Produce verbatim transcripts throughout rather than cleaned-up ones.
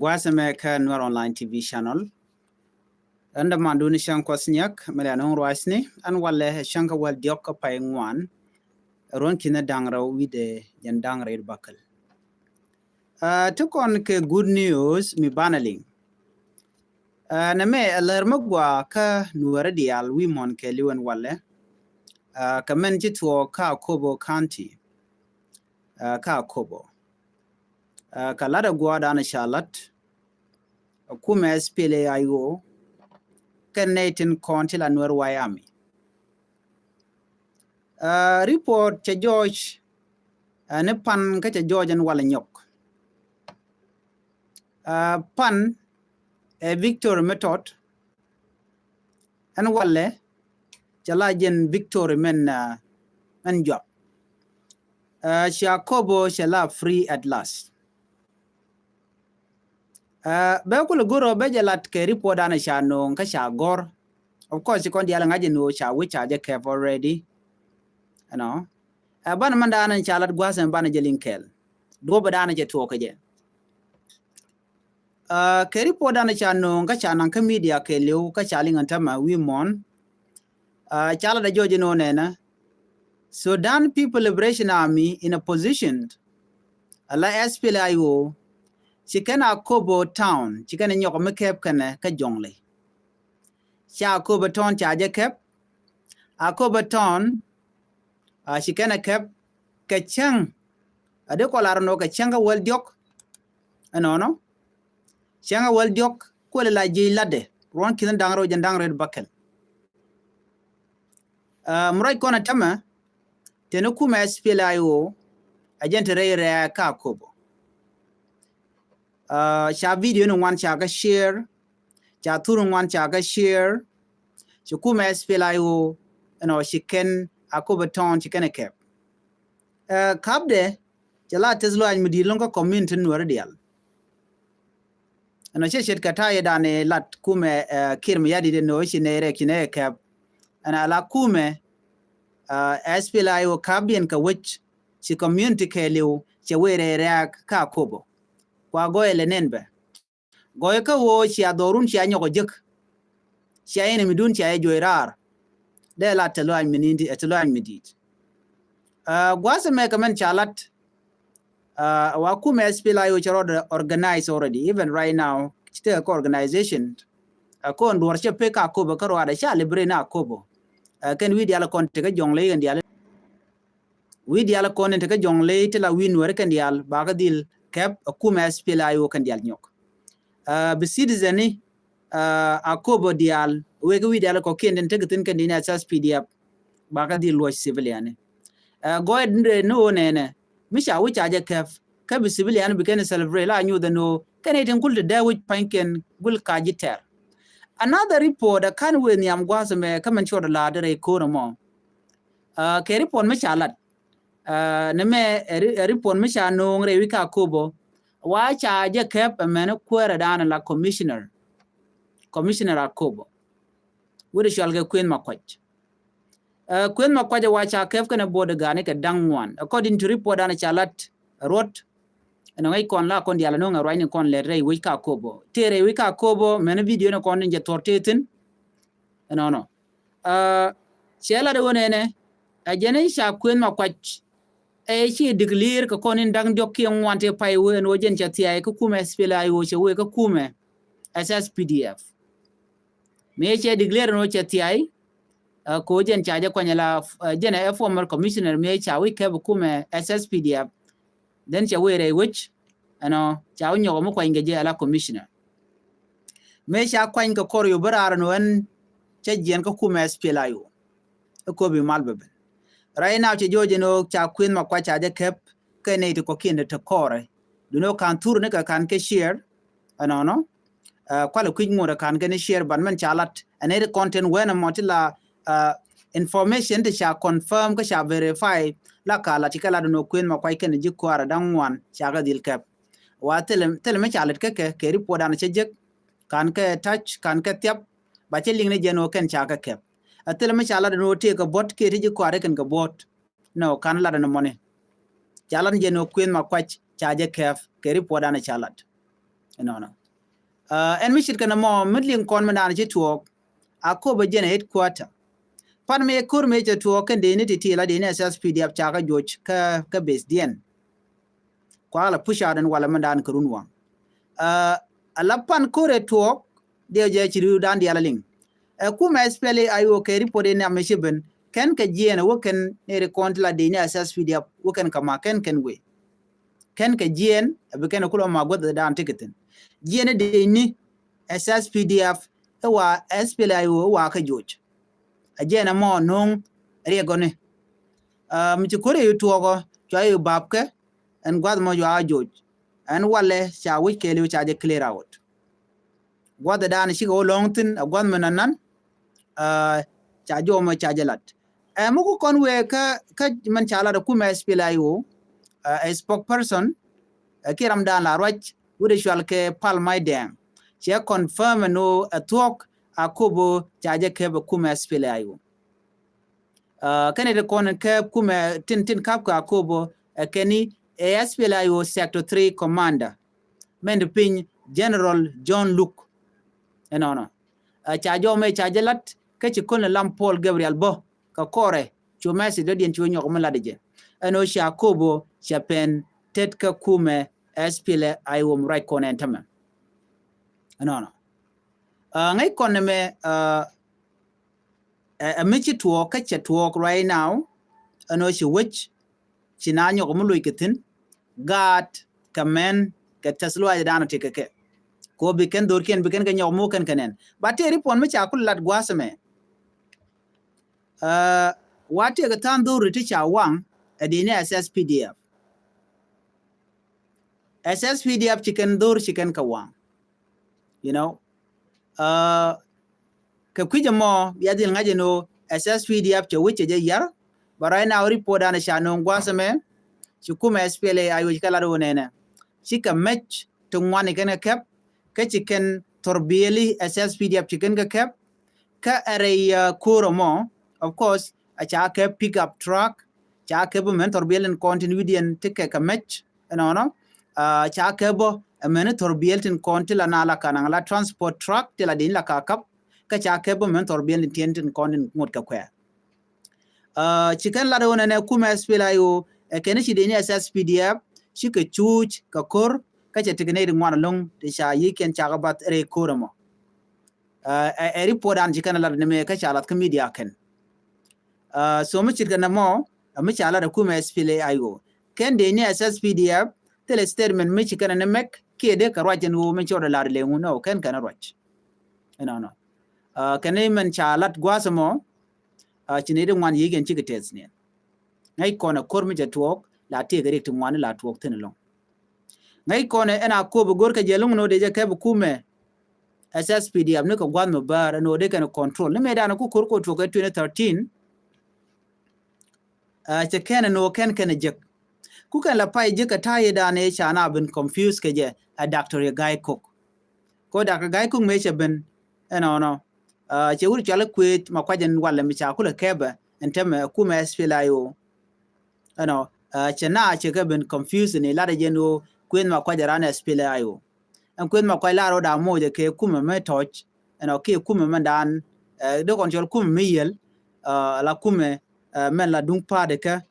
Gua̱a̱th ɛmɛ kä Nuer Online T V channel. Ɛn dämandun cäŋ Kuɔth Nyak, mi lɛ nuŋ ruacni, ɛn walɛ cäŋ kä wäl diɔk kä pay ŋuan, ruɔ̱n ki̱n da̱ŋ rɛw wi̱cdɛ jɛn da̱ŋ rɛw bäkɛl. Aa, ti kɔn kɛ good news mi banɛ liŋ. Aa, nɛmɛ ɛ lär mi gɔaa kä Nuäärä diaal wi̱i̱ muɔ̱n kɛɛliw ɛn walɛ. Aa, kɛ mɛn ci tuɔɔk kä Akobo County. Aa, kä Akobo. Aa, kɛ lat ɛ gua̱a̱th danɔ ca lat, ɛ kumɛ S P L A I O kɛnɛ nɛy tin kɔn ti la Nuer White Army. Aa, report cɛ jɔɔc, aa, ni pan kä cɛ jɔɔc ɛn walɛ nyɔk. Aa, pan ɛ Victory mi tɔt, ɛn walɛ cɛ la jɛn Victory mɛn, aa, mɛn juak. Aa, ci Akobo cɛ la free at last. Aa, bɛ kulɛ go̱r ɔ bɛ jɛ lat kɛ report danɔ ca no̱o̱ŋ kä ca gɔ̱r. Of course, ci kɔn diaal ŋa̱c jɛ no̱o̱ŋ ca wi̱c ca jɛ kɛp already. Ɛnɔ. Aa, banɛ mɛn danɔ ca lat gua̱a̱th ɛmɛ banɛ jɛ liŋ kɛɛl. Duɔ̱pɛ danɔ cɛ tuɔɔk kɛ jɛ. Aa, kɛ report danɔ ca no̱o̱ŋ kä ca naŋ kä media kɛɛliw kä ca liŋ ɛn tämɛ wi̱i̱ muɔ̱n. Aa, ca lat ɛ jɔɔc ɛn ɣöö nɛnɛ Sudan People Liberation Army in a position, ala S P L A I O, ci kɛn Akobo Town, ci kɛn ɛ nyɔk mi kɛp kɛnɛ kä Jonglei. Ca Akobo Town ca jɛ kɛp, Akobo Town, aa, ci kɛn ɛ kɛp kɛ cäŋ, a dee kɔ lar nɔ kɛ cäŋ kä wäl diɔk, ɛnɔnɔ. Cäŋ kä wäl diɔk kuɔlɛ la jiɛc latdɛ, ruɔ̱n ki̱n da̱ŋ rɛw jɛn da̱ŋ rɛw bäkɛl. Aa, mi ruac kɔn ɛ tämɛ, teni kumɛ S P L A I O, ɛ jɛn te rɛy rɛ̈ɛ̈k kä Akobo. Aa, ca video ni ŋuan ca kä share, ca thur ni ŋuan ca kä share, ci kumɛ S P L A I O, ɛnɔ ci kɛn Akobo Town ci kɛn ɛ kɛp. Aa, ka̱pdɛ, cɛ la tɛth lɔaac mi di̱i̱t ɛlɔ̱ŋ kä community Nuäärä diaal. Ɛnɔ cɛ ce̱tkɛ ta̱yɛ danɛ lat kumɛ, aa, Kiir Mayardit ɛn ɣöö ci nɛy rɛk ci nɛy kɛp. Ɛn ala kumɛ, aa, S P L A I O ka̱pdiɛn kɛ wec ci community kɛɛliw cɛ wee rɛy rɛ̈ɛ̈k kä Akobo. Kua gɔɔyɛ lɛ nɛn bɛ. Gɔɔyɛ kä ɣöö cia dhɔrun cia nyɔk ɔ jek. Cia enemy dun cia jɛ juɔc raar. Dee la tɛth lɔaac mi ni̱n di, ɛ tɛth lɔaac mi di̱i̱t. Aa, gua̱a̱th ɛmɛ kɛ mɛn ca lat. Aa, wa kumɛ S P L A I O cɛ rɔ organize already. Even right now, ci tekɛ kä organization. Aa, kɔn duɔ̱ɔ̱r cɛ pek kä Akobo kä ruaadɛ ca liberate ni Akobo. Aa, kɛn wi̱i̱ diaal kɔn tekä Jonglei kɛn diaal. Wi̱i̱ diaal kɔn in tekä Jonglei ti la wi̱i̱ Nuäärä kɛn diaal bakä dhil kɛp, aa, kumɛ S P L A I O kɛn diaal nyɔk. Aa, bi citizen ni, aa, Akobo diaal, wek wi̱i̱ diaal kɔ̱kiɛn tin tekɛ thi̱n kɛn diaal S S P D F, bakä dhil luɔc civilian ni. Aa, gɔɔyɛ dundɛ ni ɣöö nɛnɛ, mi ca wi̱c ca jɛ kɛp, kä bi civilian bi kɛn celebrate la nyuuth ɛn ɣöö kɛn i̱ tin kul ti dee wi̱c pa̱nykiɛn gul ka ji̱ tɛr. Another report ɛ ka̱n wëë nhiam gua̱a̱th ɛmɛ kä mɛn cuɔt ɛ la̱a̱t rɛy ko̱r ɛmɔ. Aa, kɛ report mi ca lat. Aa, nɛmɛ ɛ ri-, ɛ report mi ca no̱o̱ŋ rɛy wi̱c kä Akobo. Wa ca jɛ kɛp ɛmɛn kuäärä danɛ la commissioner. Commissioner Akobo. Wut ɛ cɔal kɛ Kuëth Makuac. Aa, Kuëth Makuac ɛ wa ca kɛp kɛnɛ bodyguard ni kɛ da̱ŋ ŋuan. According to report danɛ ca lat ruɔt. Ɛn ŋäc kɔn la kɔn diaal ɛn ɣöö ŋɛ ruacni kɔn lɛt rɛy wi̱c kä Akobo. Tëë rɛy wi̱c kä Akobo, mɛn video ni kɔn ni jɛ thuɔ̱r tëë thi̱n. Ɛnɔnɔ. Aa, cɛ lat ɣöö nɛnɛ, ɛ jɛn i̱ ca Kuëth Makuac, ɛ ci declare kɛ kɔn in da̱ŋ diɔ̱k kiɛ ŋuan tëë pay wee ɛn ɣöö jɛn cɛ thia̱a̱y kä kumɛ S P L A I O cɛ wee kä kumɛ S S P D F. Mëë cɛ declare ɛn ɣöö cɛ thia̱a̱y, aa, kɛ ɣöö jɛn ca jɛ kuany ala, aa, jɛn ɛ former commissioner mëë ca wi̱c kɛp kumɛ S S P D F. Then cɛ wee rɛy wec, ɛnɔ, ca wä nyɔk mi kuany kɛ jɛ ala commissioner. Mëë ca kuany kɛ kɔr yo̱ bi raar ɛn ɣöö ɛn cä jiɛn kä kumɛ S P L A I O. Ɛ ko̱p i̱ mal bɛ ben. Right now cɛ jɔɔc ɛn ɣöö ca Kuëth Makuac ca jɛ kɛp kɛ nɛy ti kɔ̱kiɛn ti te kɔrɛ. Duŋni ɣöö ka̱n thur ni kɛ ka̱n kɛ share, ɛnɔnɔ. Aa, kualɛ kui̱c ŋot ɛ ka̱n kɛn share, but mɛn ca lat ɛn ɛ content wɛn ɛmɔ ti la, aa, information ti ca confirm kä ca verify la ka la ti kɛ lat ɛn ɣöö Kuëth Makuac kɛnɛ ji̱ kuäärä da̱ŋ ŋuan ca kɛ dhil kɛp. Wa thilɛ, thilɛ mi ca lät kä kɛ, kɛ report danɛ cä jek, ka̱n kɛ touch, ka̱n kɛ thiap, ba cä liŋ ni jɛn ɣöö kɛn ca kɛ kɛp. Ɛ thilɛ mi ca lat ɛn ɣöö tëëkɛ buɔ̱t kiɛ ti ji̱ kuäärä kɛn kɛ buɔ̱t. Nɔ, ka̱n lat ɛn ɛmɔni. Ca lat ni jɛn ɣöö Kuëth Makuac ca jɛ kɛp kɛ report danɛ ca lat. Ɛnɔnɔ. Ɛn mi ce̱tkɛ nɔmɔ mi liŋ kɔn mi naan ci tuɔɔk Akobo jɛn ɛ headquarter. Pan mi ko̱r mi cɛ tuɔɔk kɛn dee ni ti ti la dee ni S S P D F ca kɛ juɔc kä base diɛn. Kua la push out ɛn walɛ mi daan kɛ run waŋ. Ɛ la pan ko̱r ɛ tuɔɔk dee jɛ ci riw daan diaal a liŋ. Ɛ kumɛ S P L A I O kɛ report in am mi ci ben kɛn kɛ jiɛn ɛ wä kɛn ni ri kɔn ti la dee ni S S P D F wä kɛn kɛ ma kɛn kɛn wee. Kɛn kɛ jiɛn ɛ bi kɛn ɛ kulɔ ma guäth daan tikɛ thin. Jiɛn ɛ dee ni S S P D F ɛ wa S P L A I O ɛ wa kɛ joc. Ɛ jiɛn ɛ mɔ no̱o̱ŋ riɛk gɔni. Mi ci ko̱r ɛ yu tuɔɔkɔ cua yu bapkɛ ɛn gua̱th mɔ cua joc. Ɛn walɛ ca wi̱c kɛɛliw ca jɛ clear out. Gua̱th ɛ daan cikɛ wä lɔ̱ŋ thin ɛ gua̱th mi nanan. Ca jɔmɔ ca jɛ lat. Ɛ mi ku kɔn wee kä kä mɛn ca lat ɛ kumɛ S P L A I O ɛ spokesperson ɛ kiɛ ram daan la ruac wut ɛ cual kɛ Pal Mac Dɛɛŋ cɛ confirm ɛn ɣöö ɛ thuɔ̱k Akobo ca jɛ kɛp ɛ kumɛ S P L A I O. Kɛn iti kɔn kɛp kumɛ tin tin kap kɛ Akobo ɛ kɛn ni ɛ S P L A I O sector three commander mɛn ti piny General John Luk. Ɛnɔnɔ ca jɔmɛ ca jɛ lat kä ci kɔn lam Paul Gabriel bä kɛ kɔrɛ cu message dɔ̱diɛn cu nyɔk mi lat jɛ. Ɛn ɣöö ca Akobo ca pɛn tet kä kumɛ S P L A I O mi ruac kɔn ɛn tämɛ. Ɛnɔnɔ ŋäc kɔn ɛmɛ ɛ mi ci tuɔɔk kä cɛ tuɔɔk right now. Ɛn ɣöö ci wec ci na nyɔk mi loc kɛ thi̱n gaat kɛ mɛn kɛ tɛth luaac dan ɔ ti kɛ kɛ. Ko bi kɛn dho̱rkiɛn bi kɛn kɛ nyɔk mi wä kɛn kɛ nɛn ba tëë ri puɔn mi ca kul lat gua̱a̱th ɛmɛ. Wa tëë kɛ tha̱a̱ŋ dho̱r ti ca waŋ ɛ di ni S S P D F. S S P D F ci kɛn dho̱r ci kɛn kɛ waŋ. You know, kɛ kui̱c ɛmɔ bia dhil ŋa̱c ɛn ɣöö S S P D F cɛ wi̱c cɛ jɛ yar. But right now report dan ca no̱o̱ŋ gua̱a̱th ɛmɛ ci kumɛ S P L A I O ci kɛ lat ɣöö nɛnɛ ci kɛ mec ti ŋuan i kɛn kɛ kɛp kä ci kɛn thor bieli S S P D F ci kɛn kɛ kɛp. Kä ɛ rɛy ko̱r ɛmɔ of course a ca kɛ pick up truck ca kɛ bä mɛn thor bieli in kɔn tin wi̱diɛn ti kɛ kɛ mec. Ɛnɔnɔ ca kɛ bä ɛ mɛn thor bieli tin kɔn ti la na la kanaŋ la transport truck ti la din la ka kap. Kä ca kɛ bä mɛn thor bieli tin tin kɔn tin ŋot kɛ kuɛ. Ci kɛn lat ɣöö nɛnɛ kumɛ S P L A I O ɛ kɛn ci dee ni S S P D F ci kɛ cuuc kɛ ko̱r kä cɛ tekɛ nɛy ti ŋuan ɛlɔ̱ŋ ti ca yi̱kiɛn ca kɛ bath rɛy ko̱r ɛmɔ. Ɛ report an ci kɛn lat ni mëë kä ca lath kä media kɛn. So mi ce̱tkɛ nɛmɔ mi ca lat ɛ kumɛ S P L A I O kɛn dee ni S S P D F thilɛ statement mi ci kɛn ni mɛk kiɛ dee kɛ ruac ɛn ɣöö mi cɔɔdɛ lat leŋu nɔ kɛn kɛn ruac. Ɛnɔnɔ kɛn ni mɛn ca lat gua̱a̱th ɛmɔ. Ci nɛy ti ŋuan yi̱k ɛn cikɛ tɛth niɛn. Ŋäc kɔn ɛ ko̱r mi cɛ tuɔɔk la tëëkɛ rik ti ŋuan la tuɔɔk thi̱n ɛlɔ̱ŋ. Ŋäc kɔn ɛ ɛn a ko̱p ɛ go̱r kɛ jɛ lo̱ŋ ni ɣöö dee jɛ kɛp ɛ kumɛ S S P D F ni kɛ gua̱th mi bäär ɛn ɣöö dee kɛn control ni mëë dan ɛ ku ko̱r kɛ tuɔɔk kɛ twenty thirteen. Cɛ kɛn ɛn ɣöö kɛn kɛn ɛ jek ku kɛn la pay jek kɛ ta̱a̱ yɛ dan ɛ ca na ben confuse kɛ jɛ ɛ Doctor Gai Kok. Ko Doctor Gai Kok mëë cɛ ben ɛnɔnɔ cɛ wut cɔal ɛ Kueth Makuac ɛn walɛ mi ca kulɛ kɛpɛ ɛn tämɛ ɛ kumɛ S P L A I O. Ɛnɔ cɛ na cɛ kɛ ben confuse ni lat ɛ jɛn ɣöö Kueth Makuac ɛ ran S P L A I O. Ɛn Kueth Makuac lar ɣöö da moc ɛ kɛ kumɛ mɛ tɔc ɛnɔ kiɛ kumɛ mɛ dan dee kɔn cɔl kumɛ mi yiël la kumɛ mɛn la duŋ pa̱a̱t ɛ kɛ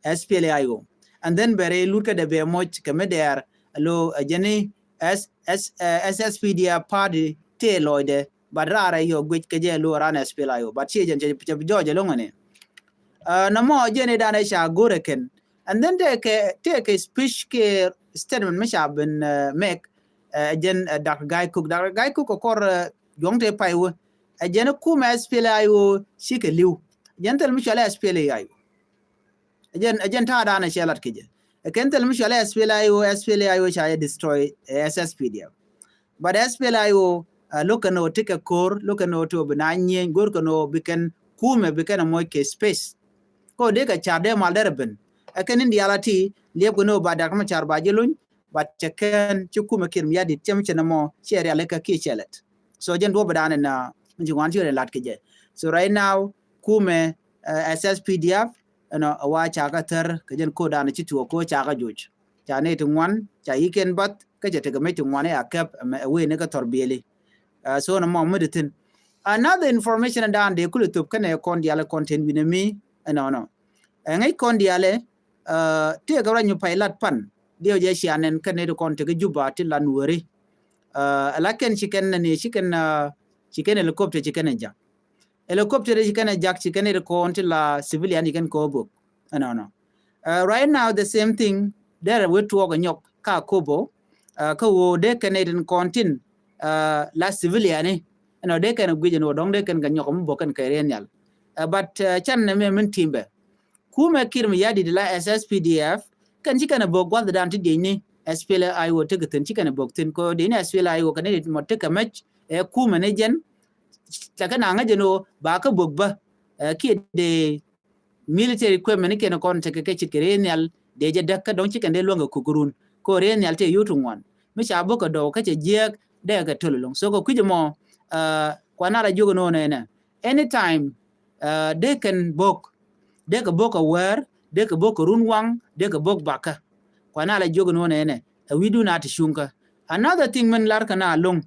S P L A I O. And then bɛ rɛy lut kä dee bɛ moc kɛ mi dɛɛr lo ɛ jɛn ni S S S S P D F party tëë lɔcdɛ. But raar ɛ yɔ guic kɛ jɛ lo ran S P L A I O but ciɛ jɛn cɛ bi jɔɔc ɛlɔŋ ɛni. Nɔmɔ jɛn idan ɛ ca go̱r ɛ kɛn and then tëë kɛ tëë kɛ speech kɛ statement mi ca ben make. Ɛ jɛn Doctor Gai Kok, Doctor Gai Kok kɛ kɔr juɔ̱ŋ tëë pay wä ɛ jɛn kumɛ S P L A I O cikɛ li̱w. Jɛn thil mi cɔal ɛ S P L A I O. Ɛ jɛn ɛ jɛn ta̱a̱ dan ɛ cɛ lat kɛ jɛ ɛ kɛn thil mi cɔal ɛ S P L A I O, S P L A I O ca jɛ destroy ɛ S S P D F. But S P L A I O lo̱k kɛn ɣöö ti kɛ ko̱r lo̱k kɛn ɣöö ti ɣöö bi na nyieny go̱r kɛn ɣöö bi kɛn kumɛ bi kɛn ɛ moc kɛ space. Kɛ ɣöö dee kɛ car dee mal derɛ ben ɛ kɛn in diaal a ti liɛp kɛn ɣöö ba dak mi car ba ji̱ luny. But cɛ kɛn ci kumɛ Kiir mi yadit cɛ mi cɛ nɛ mɔ ciɛ rial ikä kiɛ cɛ lɛt. So jɛn duɔ̱p dan in mi ci ŋuan ci ɣöö lat kɛ jɛ. So right now kumɛ S S P D F ɛnɔ a wa ca kä thär kɛ jɛn ko̱r dan ci tuɔɔk ko̱ ca kä joc. Ca nɛy ti ŋuan ca yi̱kɛn bath. kä cɛ tekɛ mec ti ŋuan i̱ a kɛp ɛ wee ni kä thɔr biɛli. So nɔmɔ mi di thin another information dan dee kul thop kɛnɛ kɔn dial kɔn ten wi̱nɛ mi ɛnɔnɔ. Ɛ ŋäc kɔn dialɛ tëëkɛ ruac mi pay lat pan diɛw jɛ cianɛn kɛnɛ di kɔn tekɛ Juba ti lan weri. Ɛ la kɛn ci kɛn nɛ ni ci kɛn ci kɛn helicopter ci kɛn ɛ jak. Helicopter ci kɛn ɛ jak ci kɛn ɛ kɔn ti la civilian ci kɛn kɔ bok. Ɛnɔnɔ. Right now the same thing derɛ wee tuɔɔk ɛ nyɔk ka Akobo. Kä woo dee kɛn ɛ tin kɔn tin la civilian ni ɛnɔ dee kɛn ɛ guic ɛn woo dɔŋ dee kɛn kɛ nyɔk mi bok kɛn kɛ riɛn nhial. But can nɛ mɛ min timbɛ kumɛ Kiir Mayardit la S S P D F kɛn ci kɛn ɛ bok guath dan ti diecni S P L A I O ti kɛ thin ci kɛn ɛ bok thin kɔ diecni S P L A I O kɛn ɛ mɔ ti kɛ mɛc ɛ kumɛ ni jɛn. Cakɛ na ŋäc ɛn ɣöö ba kä bök bä kiɛ dee military equipment ni kɛn kɔn tekɛ kɛ cit kɛ rɛy nhial dee jɛ däk kä dɔ̱ŋ ci kɛn dee luäŋ kɛ kuk run kɛ rɛy nhial tëë yut ŋuan mi ca bök kɛ dɔw kä cɛ jiääk dee kɛ töl loŋ. So kɛ kui̱c ɛmɔ kuan a la jiök ɛn ɣöö nɛnɛ anytime dee kɛn bök dee kɛ bök kɛ wäär dee kɛ bök kɛ run waŋ dee kɛ bök bakä. Kuan a la jiök ɛn ɣöö nɛnɛ ɛ wi̱i̱dun a ti cuŋkä. Another thing min lar kɛ na loŋ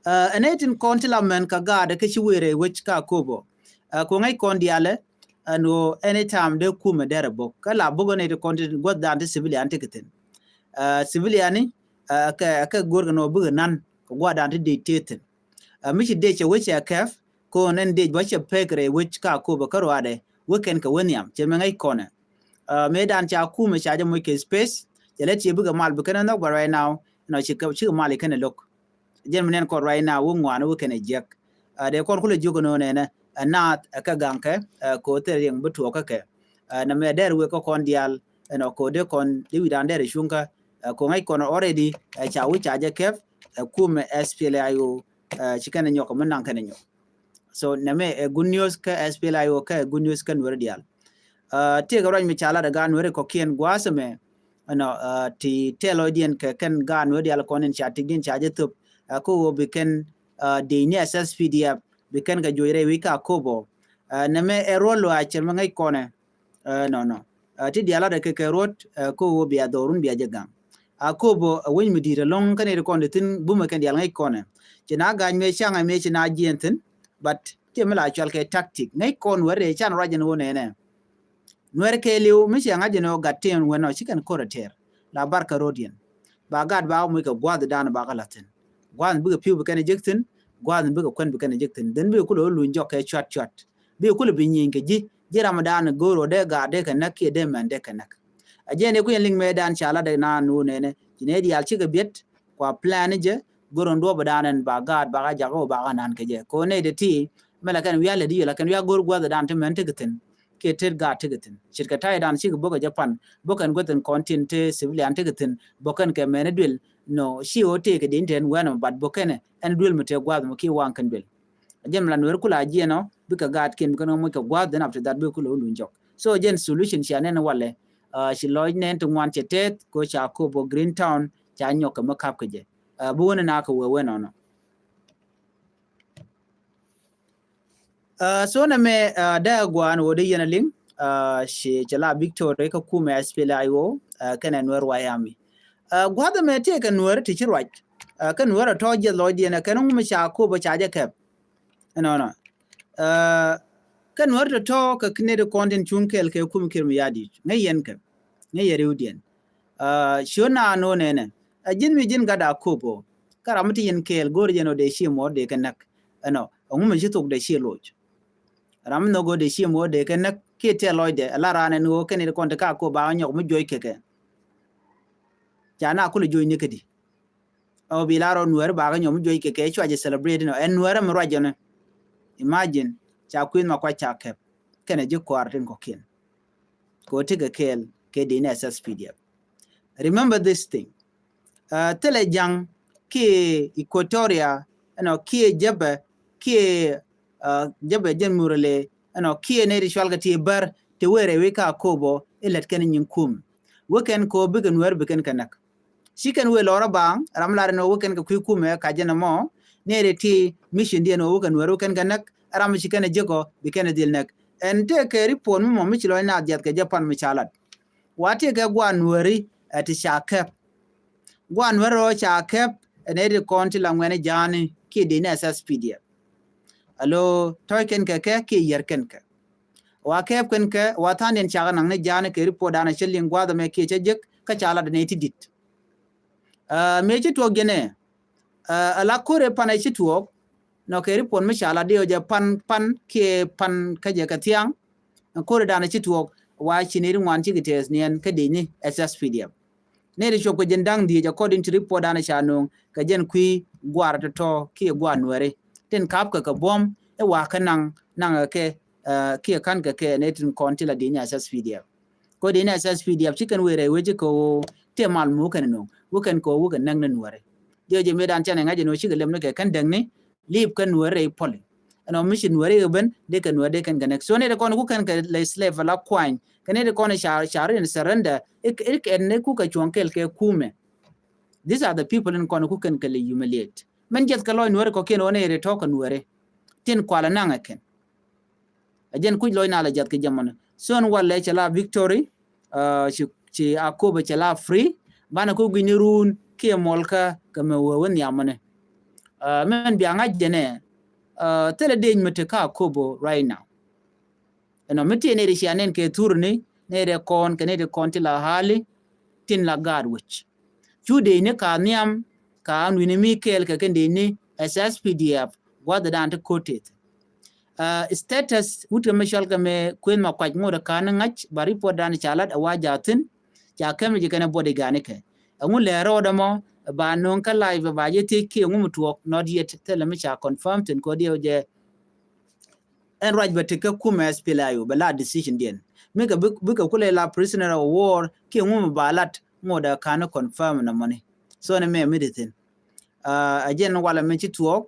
Ɛn ɛ tin kɔn ti la mɛn ka gaat kä ci wëë rɛy wec ka Akobo. Ɛ ku ŋäc kɔn dialɛ ɛn ɣöö anytime dee kumɛ derɛ bok kä la bok ɛn ɛ ti kɔn ti gua̱th dan ti civilian ti kɛ thin. Civilian ni kɛ kɛ go̱r kɛ nɔ bikɛ nan kɛ gua̱th dan ti dee tëë thin. Mi ci dee cɛ wec cɛ kɛp kɔn ɛn dee bä cɛ pek rɛy wec ka Akobo kä ruaadɛ wek kɛn kɛ wä nhiam cɛ mɛ ŋäc kɔnɛ. Mëë dan ca kumɛ ca jɛ moc kɛ space cɛ lɛ tiɛ bikɛ mal bikɛ nɛ nhɔk bä right now. Nɔ cikɛ mal ikɛn ɛ lo̱k. Jɛn mi nɛn kɔn right now wä ŋuan wä kɛn ɛ jiɛk. Dee kɔn kulɛ jiök ɛn ɣöö nɛnɛ ɛ naath ɛ kɛ gaŋkɛ ɛ ko̱ thil riɛŋ bi tuɔɔk kä kɛ. Nɛ mɛ dɛr wek kä kɔn diaal ɛn ɔ ko̱ dee kɔn dee wi̱dan dɛr ɛ cuŋkä. Ɛ ko̱ ŋäc kɔn already ɛ ca wi̱c ca jɛ kɛp ɛ kumɛ S P L A I O. Ci kɛn ɛ nyɔk mi naŋ kɛn ɛ nyɔk. So nɛ mɛ ɛ good news kä S P L A I O kä ɛ good news kä Nuäri diaal. Tëëkɛ ruac mi ca lat ɛ gaat Nuäri kɔ̱kiɛn gua̱a̱th ɛmɛ ɛnɔ ti tɛl lɔcdiɛn kɛ kɛn gaat Nuäri diaal kɔn in ca tikdiɛn ca jɛ thöp. Kä ɣöö bi kɛn dec ni S S P D F bi kɛn kɛ juɔc rɛy wi̱c ka Akobo. Nɛ mɛ ɛ ruɔ̱t luaac cɛ mɛ ŋäc kɔnɛ. Nɔnɔ ti diaal lat ɛ kɛ kɛ ruɔ̱t kä ɣöö bia dhɔrun bia jɛ gaŋ. Akobo ɛ wec mi di̱i̱t ɛlɔ̱ŋ kä ni ti kɔn ti thi̱n bumɛ kɛn diaal ŋäc kɔnɛ. Ci na ga̱ny mëë caŋɛ mëë ci na jiɛn thi̱n. But ti mi la cual kɛ tactic ŋäc kɔn wɛr dee can ruac ɛn ɣöö nɛnɛ. Nuɛr kɛɛliw mi ciɛ ŋa̱c ɛn ɣöö gat tin wɛn ɔ ci kɛn ko̱r ɛ tɛɛr la barkɛ ro̱diɛn. Ba gat ba muc kɛ gua̱a̱th dan ba kɛ la̱th thi̱n. Gua̱a̱th bikɛ pi̱w bi kɛn ɛ jek thi̱n. Gua̱a̱th bikɛ kuɛn bi kɛn ɛ jek thi̱n then bikɛ kulɛ ɣä luny jɔk kɛ cuat cuat. Bikɛ kulɛ bi nyieny kɛ ji̱ ji̱ ram dan go̱o̱r ɣöö dee gaat dee kɛ näk kiɛ dee mɛn dee kɛ näk. A jɛn ɛ kui̱n liŋ mëë dan ca lat dee naan ni ɣöö nɛnɛ ci nɛy diaal cikɛ biɛt. Kua plan jɛ go̱r in duɔ̱p dan ɛn ba gaat ba ka jak ɣöö ba ka naan kɛ jɛ kɛ ɣöö nɛy ti ti. Mɛ la kɛn wiaa lät yio̱ la kɛn wiaa go̱r gua̱th dan ti mɛn ti kɛ thi̱n kiɛ tet gaat ti kɛ thi̱n. Ce̱tkɛ ta̱ydan cikɛ bok kɛ jɛ pan bok kɛn gua̱th in kɔn tin ti civilian ti kɛ thi̱n bok kɛn kɛ mɛn i̱ duël. No ci ɣöö tëëkɛ di̱n tɛn wɛn ɛmɛ bat bok kɛn ɛn duël mi tëë gua̱th ɛmɔ kiɛ waŋ kɛn duël. Jɛn mi la Nuɛr kula jiɛn ɔ bikɛ gaatkiɛn bikɛ nɔ moc kɛ gua̱th then after that bikɛ kula wä luny jɔk. So jɛn solution cia nɛn walɛ. Ci lɔc nɛn ti ŋuan cɛ tɛth ko ca Akobo Green Town ca nyɔk kɛ mi kap kɛ jɛ. Bi wä ni na kɛ wee wee nɔnɔ. So nɛ mɛ dee guan wä dee yɛn a liŋ. Ci cɛ la Victoria kä kumɛ S P L A I O kɛnɛ Nuɛr White Army. Gua̱th ɛmɛ tëëkɛ Nuɛr ti ci ruac. Kä Nuɛr a tɔ̱ jiɛth lɔcdiɛn ɛ kɛn ŋu mi ca Akobo ca jɛ kɛp. Ɛnɔnɔ. Kä Nuɛr tɔ̱tɔ̱ kɛ kinɛ ti kɔn tin cuŋ kɛɛl kɛ kum Kiir Mayardit ŋäc yɛn kɛ ŋäc yɛ riwdiɛn. Ciö naan nɔ nɛnɛ a ji̱n mi ji̱n gat Akobo. Kä ram mi ti yɛn kɛɛl go̱o̱r jɛn ɔ dee ci muɔɔr dee kɛ näk. Ɛnɔ ɛŋu mi ci thok dee ci loc. Ram mi nhɔk go̱o̱r dee ci muɔɔr dee kɛ näk kiɛ tɛl lɔcdɛ a la raan ɛn ɣöö kɛn ti kɔn ti ka Akobo ba nyɔk mi juɔc kɛ kɛ. Ca na kulɛ juɔc ni kädi. Ɔ bi la rɔ Nuɛr ba kä nyɔm juɔc kɛ kɛ cua jɛ celebrate nɔ ɛn Nuɛr mi ruac jɔni. Imagine ca kui̱n ma kua ca kɛp kɛnɛ ji̱ kɔaar tin kɔkiɛn. Kɛ ɔ ti kɛ kɛɛl kɛ dee ni S S P D F. Remember this thing. Thilɛ ja̱ŋ kiɛ Equatoria ɛnɔ kiɛ Jɛbɛ kiɛ Jɛbɛ jɛn Murle ɛnɔ kiɛ nɛy ti cual kɛ ti bär ti wee rɛy wec ka Akobo ilɛt kɛn nyin kum. Wekɛn kɛ ɔ bikɛ Nuɛr bikɛn kɛ näk. Cikɛn wëë lɔrä baaŋ ram lar ɛn ɣöö wä kɛn kɛ kui̱ kumɛ ka jɛn ɛmɔ. Nɛɛri ti mission diɛn ɣöö wä kɛn Nuɛɛri wä kɛn kɛ näk. Ram mi ci kɛn ɛ jek ɔ bi kɛn ɛ dhil näk. Ɛn tëëkɛ report mi mɔ mi ci lɔc naath jiath kɛ jɛ pan mi ca lat. Wa tëëkɛ gua̱a̱ Nuɛɛri ɛ ti ca kɛp. Gua̱n wä rɔ ca kɛp ɛ nɛy ti kɔn ti la ŋuɛni ja̱a̱ni kiɛ dee ni S S P D F. Alo tɔ̱c kɛn kɛ kɛ kiɛ yɛr kɛn kɛ. Wa kɛp kɛn kɛ wa tha̱a̱ŋdiɛn cakɛ naŋ ni ja̱a̱ni kɛ report danɛ cä liŋ gua̱a̱th ɛmɛ kiɛ cä jek kä ca lat ɛ nɛy ti di̱t. Mëë ci tuɔɔk jɛnɛ, ala kore pan ɛ ci tuɔɔk nɔ kɛ report mi ca lat diɛ jɛ pan pan kiɛ pan kä jɛ kɛ thia̱a̱ŋ. Kore danɛ ci tuɔɔk wa ci ni ri ŋuan cikɛ tɛɛth niɛn kä dee ni S S P D F. Nɛy ti cuɔp kɛ jɛn da̱ŋ dhiec according to report danɛ ca no̱o̱ŋ kɛ jɛn kui̱ gua̱a̱r tɔ̱tɔ̱ kiɛ gua̱a̱r nuɛri tin kap kɛ kɛ buɔ̱m ɛ wa̱a̱ kä naŋ naŋ kɛ kɛ kiɛ ka̱n kɛ kɛ nɛy tin kɔn ti la di̱i̱n S S P D F. Kɔ di̱i̱n S S P D F ci kɛn wëë rɛy wee ci kɛ ɣöö tëë mal muuk kɛn no̱o̱ŋ wä kɛn kɛ ɣöö wä kɛ näk ni nuɛri. Diɛ jɛ mëë dan canɛ ŋa̱c ɛn ɣöö cikɛ lɛm ni kɛ kɛn däŋni liip kɛn nuɛri rɛy pɔli. Ɛn ɔ mi ci nuɛri kɛ ben dee kɛ nuɛri dee kɛn kɛ näk. So nɛy ti kɔn ku kɛn kɛ lɛ slave la kuany kɛ nɛy ti kɔn ca ca rin surrender. Ik ɛn ni ku kɛ cuɔ̱ŋ kɛl kɛ kumɛ. These are the people in kɔn ku kɛn kɛ lɛ humiliate. Mɛn jiɛth kɛ lɔc nuɛri kɔkiɛn ɣän ɛ ri tɔ̱ kɛ nuɛri tin kualɛ naŋ ɛ kɛn. Ɛ jɛn kuc lɔc na lɛ jiɛth kɛ jɛ mɔni. So ɛn walɛ cɛ la victory. Ci ci Akobo cɛ la free. Banɛ ku gui̱ni ruun kiɛ mɔlkä kɛ mɛ wee wä nhiamɔni. Mɛn bia ŋa̱c jɛnɛ thilɛ dec mi te kä Akobo right now. Ɛnɔ mi ti nɛy ti cia nɛn kɛ thurni nɛy ti kɔn kɛ nɛy ti kɔn ti la hali tin la gaat wec. Cu dec ni ka nhiam ka an wi̱ni mi kɛɛl kɛ kɛn dec ni S S P D F gua̱th dan ti ko̱t teth. Status wut kɛ mi cɔl kɛ mi kueth ma kuac ŋot kan ni ŋa̱c ba report dan ca lat a wa jathin ca kɛm ni ji̱ kɛn a body gani kɛ. Ɛŋu lɛ ro̱o̱dɛ mɔ ba no̱o̱ŋ kä live ba jɛ thiec kiɛ ŋu mi tuɔɔk not yet thilɛ mi ca confirm thin kɔ diɛ jɛ. Ɛn ruac bɛ ti kä kumɛ S P L A I O bɛ la decision diɛn. Mikɛ bikɛ kulɛ la prisoner of war kiɛ ŋu mi ba lat ŋot a kan confirm na mɔni. So ni mɛ mi di thin. A jɛn walɛ mi ci tuɔɔk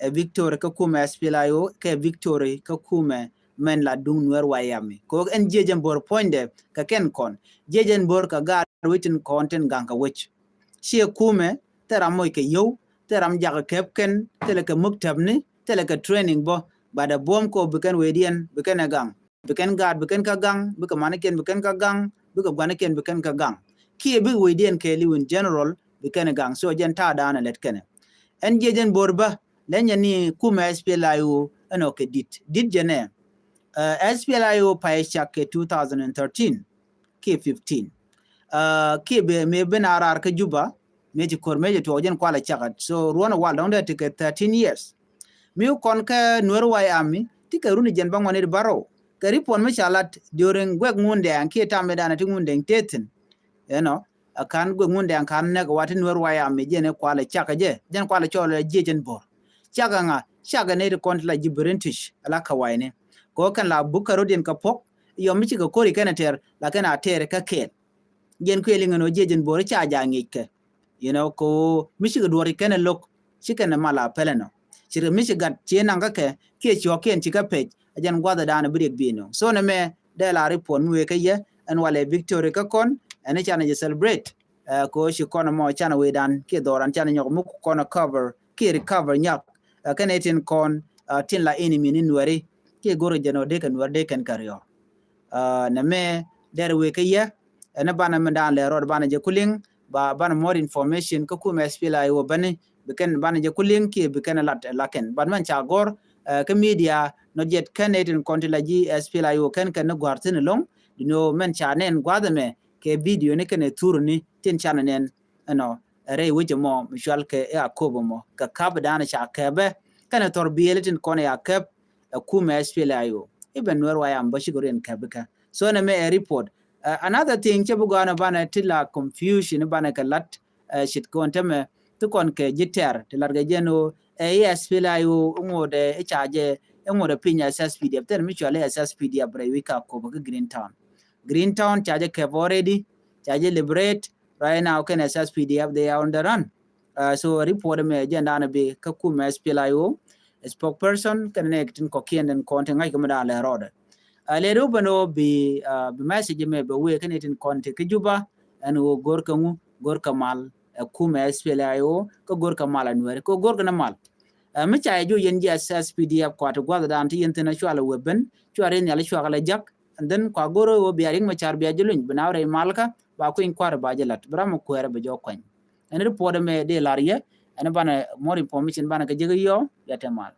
ɛ victory kä kumɛ S P L A I O kɛ victory kä kumɛ mɛn la duŋ nuɛr wa yami. Kɛ wek ɛn jiɛ jɛn bo̱r puɔ̱nydɛ kɛ kɛn kɔn jiɛ jɛn bo̱r kɛ gaat wecin kɔn tin gaŋ kɛ wec. Ciɛ kumɛ thil ram moc kɛ yio̱w, thil ram jakä kɛp kɛn, thilɛ kɛ muktäbni, thilɛ kɛ training bä. Bat ɛ buɔ̱m kɔ bi kɛn wecdiɛn bi kɛn ɛ gaŋ, bi kɛn gaat bi kɛn kä gaŋ, bikɛ manikiɛn bi kɛn kä gaŋ, bikɛ guanikiɛn bi kɛn kä gaŋ. Kiɛ bikɛ wecdiɛn kɛɛliw in general bi kɛn ɛ gaŋ. So jɛn ta̱a̱ da̱a̱n ɛ lɛt kɛnɛ ɛn jiɛ jɛn bo̱r bä lɛnyɛ ni kumɛ S P L A I O ɛn ɔ kɛ dit dit jɛnɛ. S P L A I O pay cak kɛ two thousand and thirteen kiɛ fifteen. Kiɛ bɛ mëë ben a raar kä Juba mëë ci ko̱r mëë ci tuɔɔk jɛn kualɛ cakät. So ruɔ̱n ɛ wal dɔ̱ŋ dee ti kɛ thirteen years. Mi kɔn kɛ nuɛr way ami ti kɛ runi jɛn bä ŋuɔ̱n it bärɔw kɛ ripɔn mi ca lat during guɛk ŋundɛɛŋ kiɛ tam mi danɛ ti ŋundɛɛŋ tethin. Ɛnɔ a kan guɛk ŋundɛɛŋ kan nɛk wa ti nuɛr way ami jɛn ɛ kualɛ cakɛ jɛ jɛn kualɛ cɔl ɛ jiɛ jɛn bo̱r. Cakɛ ŋa cakɛ nɛy ti kɔn ti la ji̱ British ala kɛ wayni. Kɛ wä kɛn la buk kɛ rot yɛn kɛ puɔ̱k yɔm mi cikɛ ko̱ri kɛn ɛ tɛr la kɛn a tɛr kä kɛɛl. Jɛn kuëë liŋɛ nɔ jiɛ jɛn bo̱r ca ja ŋic kɛ. You know ko mi cikɛ duɔr kɛn ɛ lo̱k ci kɛn ɛ mal a pɛlɛ nɔ. Ci rɛ mi ci gat ci naŋ kä kɛ kiɛ cuɔ̱kiɛn ci kä pec. A jɛn gua̱th ɛ da̱a̱n ɛ bi riɛk bi nɔ so nɛ mɛ dee la report mi wee kä yɛ ɛn walɛ victory kä kɔn ɛn i̱ canɛ jɛ celebrate. Ko ci kɔn mɔ canɛ wee dan kiɛ dhɔran canɛ nyɔk mi kɔn cover kiɛ recover nyak. Kɛn itin kɔn tin la enemy ni nuɛri kiɛ go̱r jɛn ɔ dee kɛ nuɛri dee kɛn kɛ riɔ. Nɛ mɛ dɛr wee kä yɛ ɛn banɛ mi dan lɛ rɔɔd banɛ jɛ kuliŋ ba banɛ more information kä kumɛ S P L A I O bani bi kɛn banɛ jɛ kuliŋ kiɛ bi kɛn lat lakɛn ban mɛn ca gɔr. Kä media nɔ jɛt kɛn itin kɔn ti la ji̱ S P L A I O kɛn kɛn ni gua̱r thin loŋ. Dino mɛn ca nɛn gua̱th ɛmɛ kɛ video ni kɛn ɛ thur ni tin canɛ nɛn ɛnɔ. Rɛy wecɛ mɔ mi cual kɛ ɛ Akobo mɔ kɛ kap dan ca kɛpɛ kɛn ɛ thɔr biɛli tin kɔn ɛ a kɛp. Ɛ kumɛ S P L A I O i̱ bɛ nuɛr wa yam bä cikɛ riɛn kɛp ikä. So nɛ mɛ ɛ report. Another thing cɛ bi gɔanɛ banɛ ti la confusion banɛ kɛ lat. Cit kɔn tɛmɛ ti kɔn kɛ ji̱ tɛr ti lat kɛ jɛn o ɛ i̱ S P L A I O iŋot ɛ i̱ ca jɛ iŋot ɛ piny S S P D F thɛn mi cual i̱ S S P D F rɛy wi̱c ka Akobo kä Green Town. Green Town ca jɛ kɛp already ca jɛ liberate. Right now kɛn S S P D F they are on the run. So report mɛ jɛn dan bi kä kumɛ S P L A I O spokesperson kɛn nɛ tin kɔkiɛn den kɔn ti ŋa̱c kɛ mi dan lɛ rɔɔdɛ. Lɛ ri wupɛn o bi bi message mɛ bɛ wee kɛn tin kɔn ti kä Juba. Ɛn o go̱r kɛ ŋu go̱r kɛ mal ɛ kumɛ S P L A I O kä go̱r kɛ mal ɛ nuɛri kä go̱r kɛ ni mal. Mi ca yɛ juɔc yɛn jiɛ S S P D F kua ti gua̱th dan ti yɛn thin a cual ɛ wee ben cual in nhial cuak lɛ jak. And then kua go̱r o bia riŋ mɛ car bia jɛ luny bi na rɛy malkä ba kuiny kuar ba jɛ lat bi ram mɛ kuɛɛrɛ bɛ jɔ kuany. Ɛn report ɛmɛ dee lar yɛ, ɛn banɛ more information banɛ kɛ jek yɔ, bia te mal.